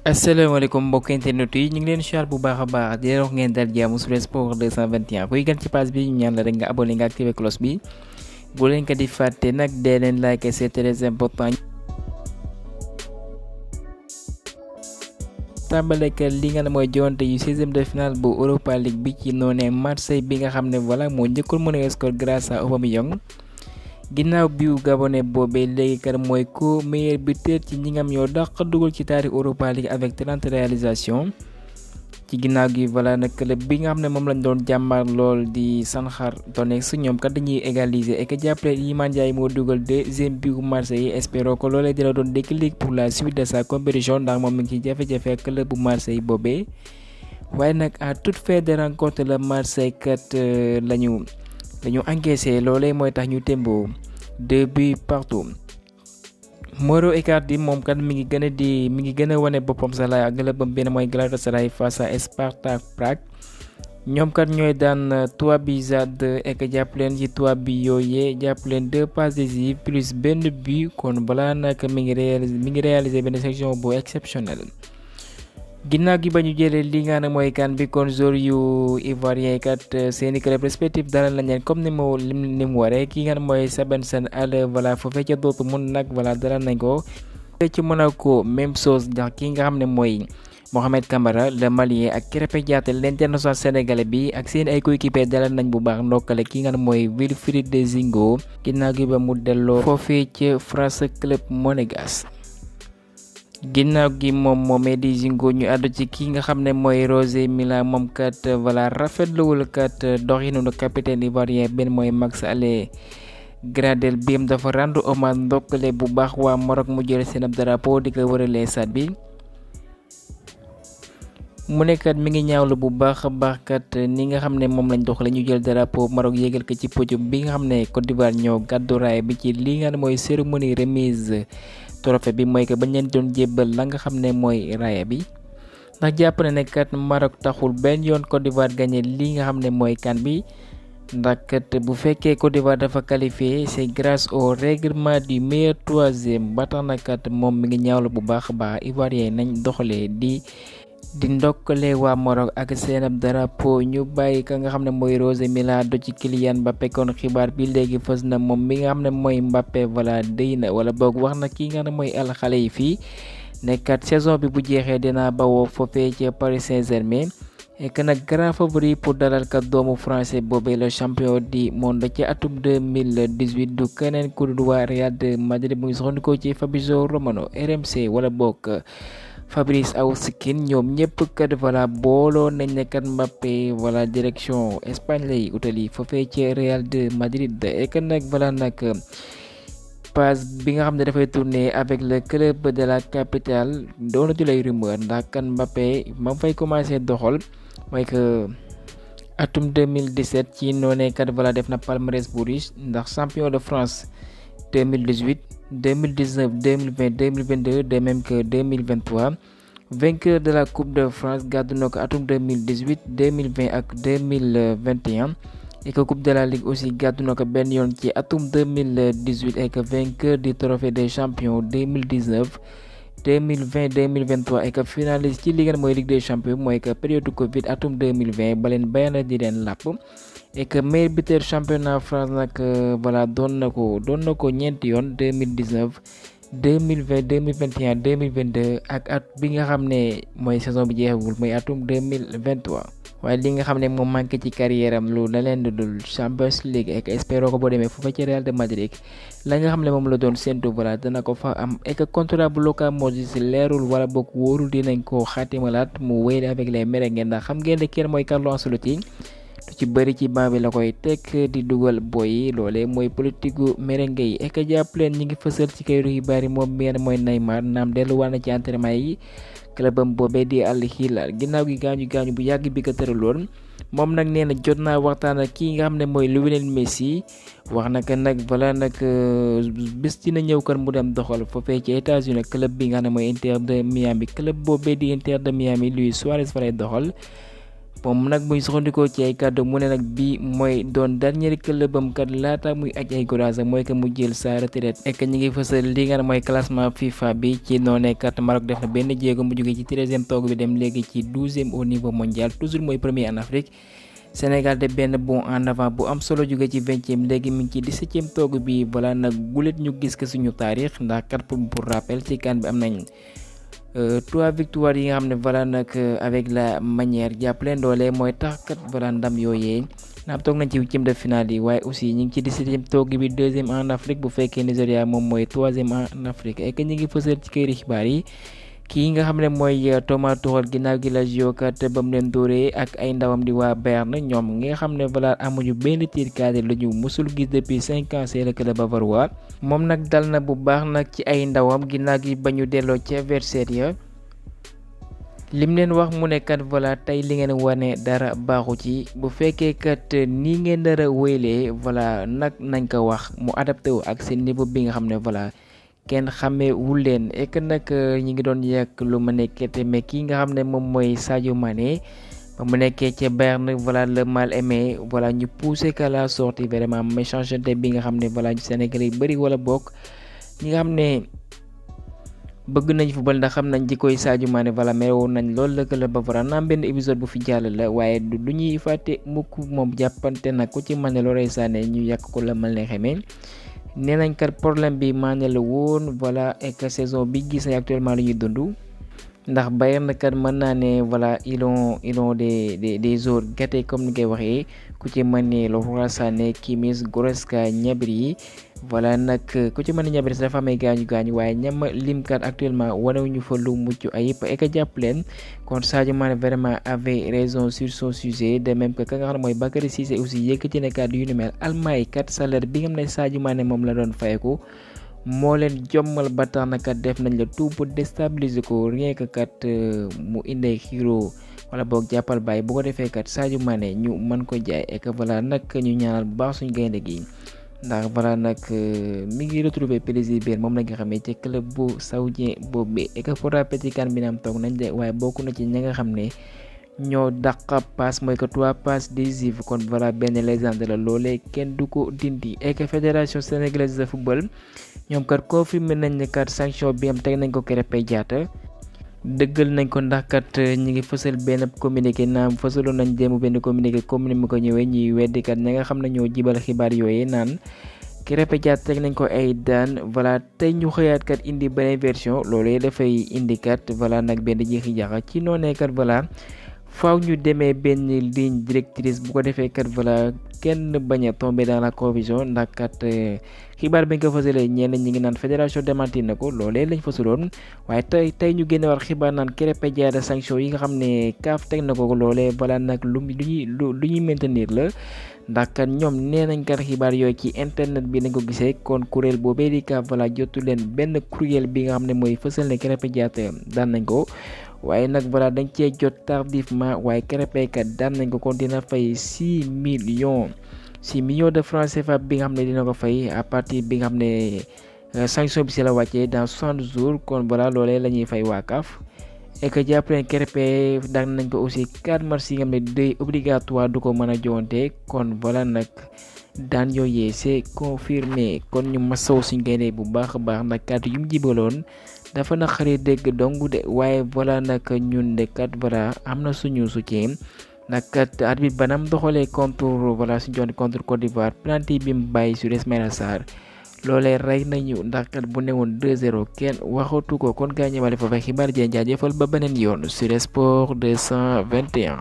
asalaamaaleykum mbokk internet yi ñu ngi leen siyaar bu baax a baax di leen wax ngeen dal jàmm sur sport 221 kuy gan ci page bi ñu ñaan la rek nga abonné nga activé cloche bi bu leen ko di fàtte nag dee leen like c'est très important. tàmbale que li nga ne mooy jonte yu 16e de finale bu Europa League bi ci noonee Marseille bi nga xam ne voilà moo njëkkoon mën a score grâce à Aubameyang ginnaaw biu Gabonais boobee léegi kat mooy ko meilleur buteur ci ñi ngam ñoo dàq dugal ci taarix Europa League avec 30 réalisations ci ginnaaw gi voilà nag club bi nga xam ne moom lañ doon jàmbaar lool di Shakhtar Donetsk ñoom kat dañuy égaliser et que jàppale Iliman Ndiaye moo dugal deuxième biu Marseille espéro ko loolee dina doon déclic pour la suite de sa compétition ndax moom mi ngi ci jafe-jafe ak club bu Marseille boobee waaye nag à toute fin de rencontre la Marseille kat lañu encaissé loolee mooy tax ñu tembo 2 buts partout. Mauro Icardi moom kat mi ngi gën a wane boppam sa laay ak clubam benn mooy Galatasaray face à Spartak Prague ñoom kat ñooy daan 3 buts à 2 et que jàpp leen ci 3 buts yooyee jàpp leen 2 passes décisives plus benn but kon balaa nag mi ngi réaliser benn section bu exceptionnel. ginnaaw gi ba ñu jëlee li nga xam ne mooy kan bi kon joueur yu ivoirien kat seeni club respectif dalal nañ leen comme ni mu waree ki nga xam ne mooy Sebastian Haller voilà foofee ca Dortmund nag voilà dalal nañ ko. ci Monaco même chose ndax ki nga xam ne mooy Mohamed Camara le Malien ak Krépin Diatta l'international sénégalais bi ak seen ay coéquipiers dalal nañ bu baax ndokkale ki nga xam ne mooy Wilfried Zingo ginnaaw gi ba mu delloo foofee ca France club Monégasque. ginnaaw gi moomee di Zingo ñu àddu ci ki nga xam ne mooy Roger Milla moom kat voilà rafetluwul kat doxinu capitaine ivoirien benn mooy Max Gradel bim dafa rendu hommage ndokkale bu baax waa Maroc mu jël seen ab drapeau di ko wëralee stade bi mu nekkat mi ngi ñaawlu bu baax a baax kat ni nga xam ne moom lañ doxale ñu jël drapeau Maroc yéegal ko ci podium bi nga xam ne Côte d'Ivoire ñoo gàddu raay bi ci li nga xam ne mooy cérémonie remise trophée bi mooy que bañ leen doon jébbal la nga xam ne mooy raaya bi ndax jàpp na ne kat Maroc taxul benn yoon Côte d'Ivoire gagné li nga xam ne mooy kan bi ndax kat bu fekkee Côte d'Ivoire dafa qualifié c'est grâce au règlement du meilleur troisième ba tax na kat moom mi ngi ñaawlu bu baax a baax ivoirien nañ doxalee di ndokkale waa Maroc ak seen ab drapeau ñu bàyyi ka nga xam ne mooy Roger Milla do ci Kylian Mbappé kon xibaar bi léegi fës na moom mi nga xam ne mooy Mbappé voilà déy na wala boog wax na ki nga xam ne mooy al xale yi fii nekkat saison bi bu jeexee dina bawoo foofee ca Paris Saint-Germain et que nag grand favori pour dalal kat doomu français boobee le champion du monde ci atum 2018 du keneen ku dul waa Real de Madrid mu ngi soxandikoo ci Fabrizio Romano RMC wala boog Fabrice Houskine ñoom ñëpp kat voilà booloo nañ ne kat Mbappé voilà direction Espagne lay utali foofee ci Real de Madrid et que nag voilà nag page bi nga xam ne dafay tourner avec le club de la capitale doonatu lay rumeur ndax kan Mbappé ma fay commencé doxal mooy que atum 2017 ci noonee kat voilà def na palmarès bu riche ndax champion de France 2018 2019 2020 2022 de même que 2023 vainqueur de la coupe de France gàddu na ko atum 2018 2020 ak 2021 et que coupe de la ligue aussi gàddu na ko benn yoon ci atum 2018 et que vainqueur du trophée des champions 2019 2020 2023 et que finaliste ci ligue mooy ligue des champions mooy que période Covid atum 2020 ba leen bayana di leen làpp et que meilleur buteur championnat France nag voilà doon na ko ñeenti yoon 2019 2020 2021 2022 ak at bi nga xam ne mooy saison bi jeexagul mooy atum 2023 waaye li nga xam ne moom manqué ci carrière am lu na leen dul Champions League et que espéro ko boo demee foofa ci Real de Madrid la nga xam ne moom la doon séntu voilà dana ko fa am et que contrat bu Luka Modric leerul wala boog wóorul dinañ ko xaatimalaat mu wéy avec les merengues ndax xam ngeen ne kenn mooy Carlo Ancelotti lu ci bëri ci banc bi la koy teg di dugal boy yi loolee mooy politique gu merengue yi et que jàpp leen ñi ngi fësal ci kayitu xibaar yi moom benn mooy Neymar naam delluwaat na ci entraînement yi clubam boobee di Al Hilal ginnaaw gi gaañu bu yàgg bi ko tëraloon moom nag nee na jot naa waxtaan ak kii nga xam ne mooy Lionel Messi wax na que nag voilà nag bés dina ñëw kan mu dem doxal foofee ci États-Unis club bi nga xam ne mooy Inter de Miami club boobee di Inter de Miami Luis Suarez fa lay doxal moom nag buñ soxandikoo ci ay kàddu mu ne nag bi mooy doon dernier clubam kat laata muy aj ay goraasa mooy que mu jël sa retraite et que ñi ngi fësal li nga mooy classement FIFA bi ci noonee kat Maroc def na benn jéego mu jógee ci 13e toog bi dem léegi ci 12e au niveau mondial toujours mooy premier en Afrique. Sénégal de benn bond en avant bu am solo jóge ci 20e léegi mi ngi ci 17e toog bi voilà nag gulet ñu gis que suñu taarix ndax kat pour rappel ci kan bi am nañ 3 victoires yi nga xam ne voilà nag avec la manière jàppaleen doole mooy tax kat voilà ndam yooyee naam toog nañ ci 8e de finale yi waaye aussi ñu ngi ci 17e toog bi 2e en Afrique bu fekkee Nigeria moom mooy 3e en Afrique et que ñu ngi fësal ci këyit xibaar yi. kii nga xam ne mooy Thomas Tuchel ginnaaw gi la kat ba mu leen dóoree ak ay ndawam di waa Berne ñoom nga xam ne voilà amuñu benn tir cadre la ñu musul gis depuis 5 ans c'est le club bavarois moom nag dal na bu baax nag ci ay ndawam ginnaaw gi ba ñu delloo ca Versailles ya lim leen wax mu ne kat voilà tey li ngeen wane dara baaxu ci bu fekkee kat nii ngeen dara wéylee voilà nag nañ ko wax mu adapté wu ak seen niveau bi nga xam ne voilà. kenn xamee wul leen et que nag ñi ngi doon yàq lu ma nekkete mais kii nga xam ne moom mooy Sadio Mané ba mu nekkee ca Berne voilà le mal aimé voilà ñu poussé qu'à la sortie vraiment méchanceté bi nga xam ne voilà Sénégal yi bëri wala bokk ñi nga xam ne bëgg nañ football ndax xam nañ jikkoy Sadio Mané voilà mais woon nañ loolu la club ba voilà naam benn épisode bu fi jàll la waaye du ñuy fàtte mukk moom jàppante nag ku ci mën ne Leroy Sané ñu yàq ko la mal ne xamee nee nañ kat problème bi Mané la woon voilà et que saison bi gis nañ actuellement lu ñuy dund ndax Bayern kat mën naa ne voilà ils ont des joueurs gâtés comme ni koy waxee ku ci mën ne Leroy Sané Kimmich Goretzka Gnabry voilà nag ku ci mën ne Gnabry dafa amee gaañu waaye ñam limkat actuellement wanewuñu fa lu mucc ayib et que jàpp leen kon Sadio Mané vraiment avait raison sur son sujet de même que ka nga xam ne mooy Bakary Cissé aussi yëkkati na kàddu yu ni mel Allemagne kat salaire bi nga xam ne Sadio Mané moom la doon fayeku moo leen jommal ba tax na kat def nañ la tout pour déstabiliser ko rien que kat mu indee xiiro wala boog jàppal bàyyi bu ko defee kat Sadio Mané ñu mën ko jaay et que voilà nag ñu ñaanal bu baax suñu gaynde gi ndax voilà nag mi ngi retrouver plaisir bi moom la nga xamee ci club bu saoudien boobu et que pour rappel ci kan bi naam toog nañ de waaye bokk na ci ñi nga xam ne ñoo dàq passe mooy que 3 passes décisives kon voilà benn légende la loolee kenn du ko dindi et que fédération sénégalaise de football ñoom kat confirmé nañ ne kat sanction bi am teg nañ ko Krépin Diatta dëggal nañ ko ndax kat ñi ngi fësal benn communiqué naam fësaloon nañ démb benn communiqué comme ni mu ko ñëwee ñuy weddi kat ñi nga xam ne ñoo jibal xibaar yooyu naan Krépin Diatta teg nañ ko ay daan voilà tey ñu xëyaat kat indi beneen version loolee dafay indi kat voilà nag benn jeexi jaaxa ci noonee kat voilà faaw ñu demee benn ligne directrice bu ko defee kat voilà kenn bañ a tomber dans la confusion ndax kat xibaar bi nga ko fësalee ñenn ñi ngi naan fédération démentir na ko loolee lañ fësaloon waaye tey ñu génne war xibaar naan Krépin Diatta sanction yi nga xam ne CAF teg na ko loolee voilà nag lu ñuy maintenir la ndax kat ñoom nee nañ kat xibaar yooyu ci internet bi nañ ko gisee kon kuréel boobee di CAF voilà jotu leen benn courriel bi nga xam ne mooy fësal ne Krépin Diatta daan nañ ko waaye nag voilà dañ cee jot tardivement waaye Krépin kat daan nañ ko kon dina fay 6 millions de francs CFA bi nga xam ne dina ko fay à partir bi nga xam ne sanction bi si la wàccee dans 60 jours kon voilà loolee la ñuy fay waa CAF et que jàpp leen Krépin daan nañ ko aussi 4 matchs yi nga xam ne day obligatoire du ko mën a joŋante kon voilà nag daan yooyee c'est confirmé kon ñu masaw suñ gaynde bu baax a baax nag kàddu yu mu jibaloon dafa naqari dégg dong de waaye voilà nag ñun de kat voilà am na suñu soutien nag kat arbitre banam doxalee contre voilà suñu joon contre Côte d'Ivoire penalty bi mu bàyyi sur Ismaïla Sarr loolee rey nañu ndax kat bu newoon 2-0 kenn waxatu ko kon gaa ñëwale foofu xibaar jee jaajëfal ba beneen yoon sur Sport 221.